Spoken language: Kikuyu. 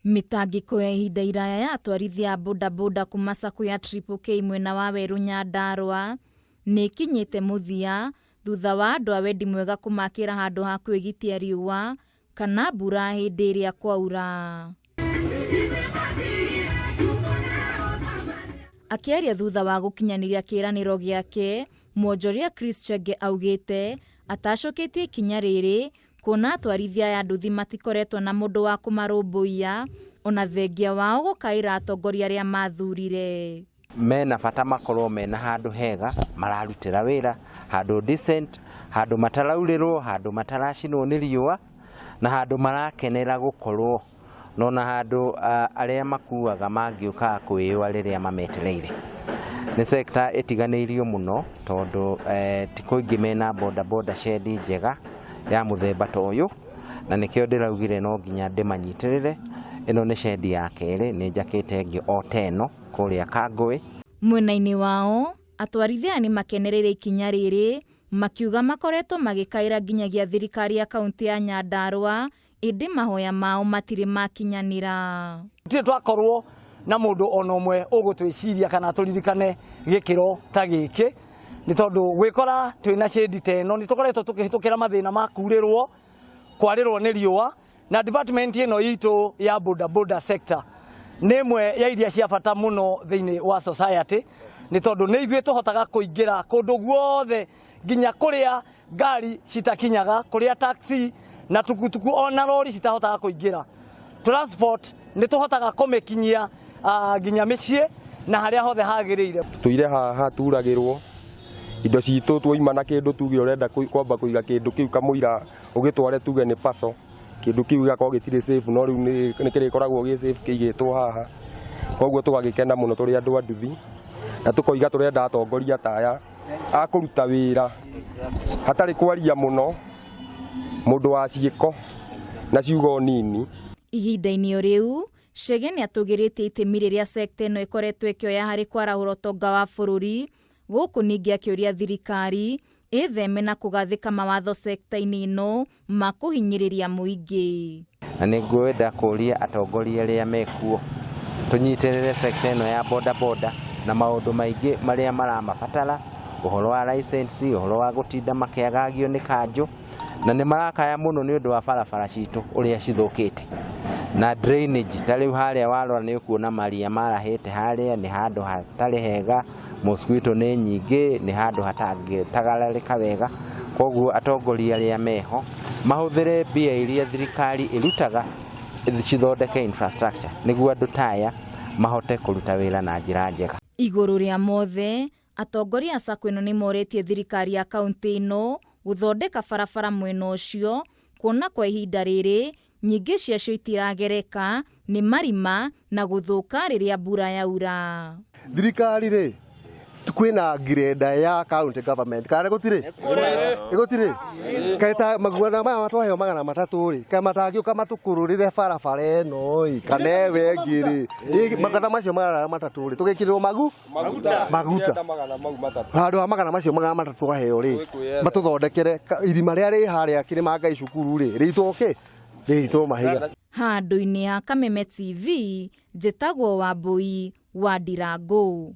Mĩtangĩko ya ihinda iraya ya atwarithia a bodaboda kuma sacco ya Triple K mwena wa Werũ Nyandarua nĩ ĩkinyĩte mũthia thutha wa andũ a wendi mwega kũmakĩra handũ ha kwĩgitia riũa kana mbura hĩndĩ ĩrĩa kwaura. Akĩaria thutha wa gũkinyanĩria kĩĩranĩro gĩake, mwonjoria Chris Chege augĩte atacũkĩtie ikinya rĩrĩ kuona atwarithia aya a nduthi matikoretwo na mũndũ wa kũmarũmbũiya ona thengia wao gũkaĩra atongoria arĩa mathurire. Mena bata makorwo mena handũ hega mararutĩra wĩra, handũ decent, handũ mataraurĩrwo, handũ mataracinwo nĩ riũa, na handũ marakenera gũkorwo, na ona handũ arĩa makuaga mangĩũkaga kwĩyũa rĩrĩa mametereire. Nĩ sector ĩtiganĩirio mũno tondũ ti kũingĩ mena boda boda shed njega ya mũthemba ta ũyũ, na nĩkĩo ndĩraugire no nginya ndĩmanyitĩrĩre. Ĩno nĩ shed ya kerĩ, nĩ njakĩte ĩngĩ o ta ĩno kũrĩa Kangũĩ. Mwena-inĩ wao, atwarithia aya nĩ makenereire ikinya rĩrĩ, makiuga makoretwo magĩkaĩra nginyagia thirikari ya kaũntĩ ya Nyandarua, ĩndĩ mahoya mao matirĩ makinyanĩra. Gũtirĩ twakorwo na mũndũ ona ũmwe ũgũtwĩciria kana tũririkane gĩkĩro ta gĩkĩ, nĩ tondũ gwĩkora twĩna shade ta ĩno nĩ tũkoretwo tũkĩhĩtũkĩra mathĩna ma kurĩrwo, kwarĩrwo nĩ riũa, na department ĩno itũ ya boda boda sector nĩ ĩmwe ya iria cia bata mũno thĩinĩ wa society, nĩ tondũ nĩ ithuĩ tũhotaga kũingĩra kũndũ guothe nginya kũrĩa ngari citakinyaga, kũrĩa taxi na tukutuku ona rori citahotaga kũingĩra. Transport nĩ tũhotaga kũmĩkinyia nginya mĩciĩ na harĩa hothe hagĩrĩire. Tũire haha turagĩrwo indo citũ, twoima na kĩndũ tuge ũrenda kwamba kũiga kĩndũ kĩu kamũira ũgĩtware tuge nĩ parcel, kĩndũ kĩu gĩgakorwo gĩtirĩ safe, no rĩu nĩ kĩrĩkoragwo gĩ safe kĩigĩtwo haha. Koguo tũgagĩkena mũno tũrĩ andũ a nduthi, na tũkoiga tũrenda atongoria ta aya a kũruta wĩra hatarĩ kwaria mũno, mũndũ wa ciĩko na ciugo nini. Ihinda-inĩ o rĩu, Chege nĩ atũgĩrĩtie itemi rĩrĩa sector ĩno ĩkoretwo ĩkĩoya harĩ kwarahũra ũtonga wa bũrũri, gũkũ ningĩ akĩũria thirikari ĩtheme na kũgathĩka mawatho sector-inĩ ĩno ma kũhinyĩrĩria mũingĩ. Na nĩ ngwenda kũria atongoria arĩa mekuo tũnyitĩrĩre sector ĩno ya boda boda na maũndũ maingĩ marĩa maramabatara, ũhoro wa license, ũhoro wa gũtinda makĩagagio nĩ kanjũ, na nĩ marakaya mũno nĩ ũndũ wa barabara citũ ũrĩa cithũkĩte na drainage. Ta rĩu harĩa warora nĩ ũkuona maria marahĩte harĩa, nĩ handũ hatarĩ hega, mosquito nĩ nyingĩ, nĩ handũ hatangĩtagararĩka wega. Koguo atongoria arĩa meho mahũthĩre mbia iria thirikari ĩrutaga cithondeke infrastructure nĩguo andũ ta aya mahote kũruta wĩra na njĩra njega. Igũrũ rĩa mothe, atongoria a sacco ĩno nĩ morĩtie thirikari ya kaũntĩ ĩno gũthondeka barabara mwena ũcio, kuona kwa ihinda rĩrĩ nyingĩ ciacio itiragereka nĩ marima na gũthũka rĩrĩa mbura yaura. Thirikari rĩ, kwĩna ngirenda ya county government kana gũtirĩ? Gũtirĩ? Kaĩ ta maguana maya matwaheo 300 rĩ, kaĩ matangĩũka matũkũrũrĩre barabara ĩno ĩ, kana ĩwe ĩngĩ rĩ, magana macio 300 rĩ, tũgĩkĩrĩrwo magu maguta handũ ha magana macio 300 aheo rĩ, matũthondekere irima rĩrĩa rĩ harĩa Kĩrĩma Ngai cukuru rĩ, rĩitwo kĩ? Rĩitwo mahiga. Handũ-inĩ ha Kameme TV, njĩtagwo Wambũi wa Ndirangũ.